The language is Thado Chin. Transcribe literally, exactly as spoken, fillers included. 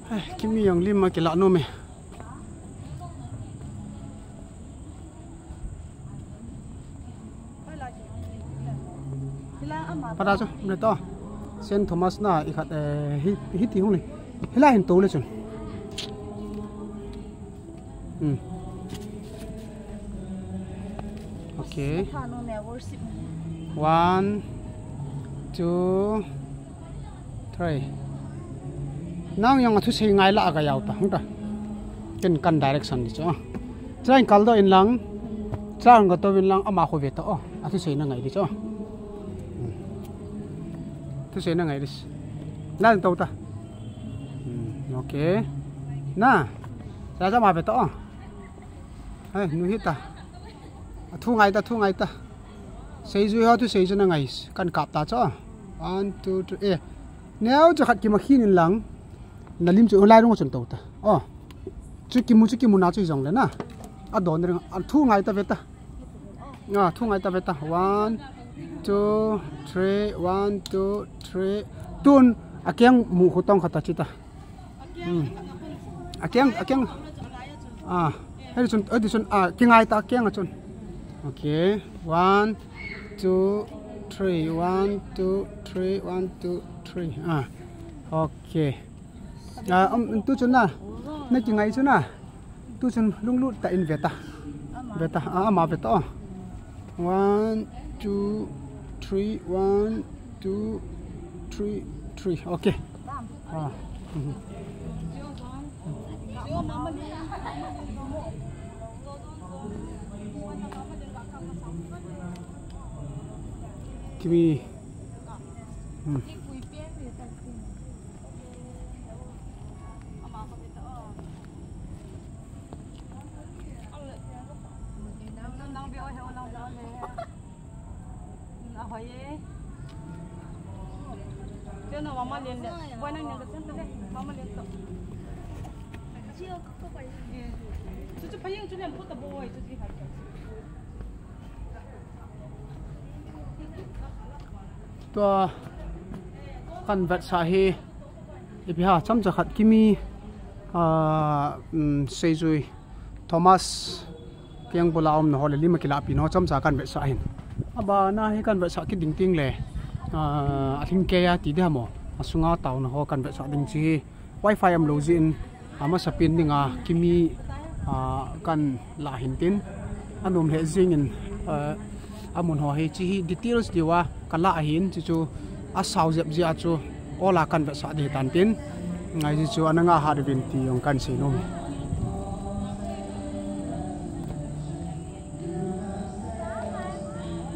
Eh, Kimi jong lim a kila nom e. Pata chu, le to. Saint Thomas na i khat, eh, hi, hiti hung ni. Hilai hin to le chun. Hmm. Okay. One, two, three. Nang jong athusei ngai la a ka jao ta, hung ta. Ken kan direction di chu. Chang kal doh in lang. Chang ka to in lang ama khu ve ta o. Athusei na ngai di chu. Hmm. Thusei na ngai di. Lang to ta. Hmm, okay. Na. Cha cha ma ve ta o. Hai, nu hi ta. Athu ngai ta, thu ngai ta. Seijui ho thusei chu na ngai. Kan kap ta chu. One, two, three. Eh. Neo chu khat kimu khin in lang. Na lim chu lai rung chun to ta. Oh. Chu kimu, chu kimu na chu jong le na. A don ring. Athu ngai ta ve ta. Ah, thu ngai ta ve ta. One, two, three, one, two, three. Tun, akeng mu khu tong khat ta chi ta. Hmm. Akeng, akeng. Ah, hei chun, hei chun, ah, kingai ta akeng a chun. Okay, one, two, three, one, two, three, one, two, three. Ah, okay. Ah, um, tu chun na, na kingai chun na. Tu chun lunglut ta in ve ta. Ve ta, ah, ama ve ta, oh. One, two, three, one, two, three, three. Okay. Ah. Mhm. Kimi. Hmm. Tua kan vetsah hi ipi ham, chomcha khat Kimi, ah, um, Seijui Thomas Kiang bula um na ho le lim a kila pi na ho chomcha kan vetsah hin. Abana hi kan vetsah kit ding ting le, ah, a thing ke a ti di ham o. Asunga tao na ho kan vetsah ding chi hi. Wi-Fi um lou jeh in, a, masa pen dinga Kimi, a, kan la hin tin, anom lheh jing in, a, amun ho hi chi hi details diu a ka la hin, chi chu asao jep jeh a chu, ola kan vetsah ding tan tin, ngai chi chu ana nga hat uvin ti jong kan sei nom.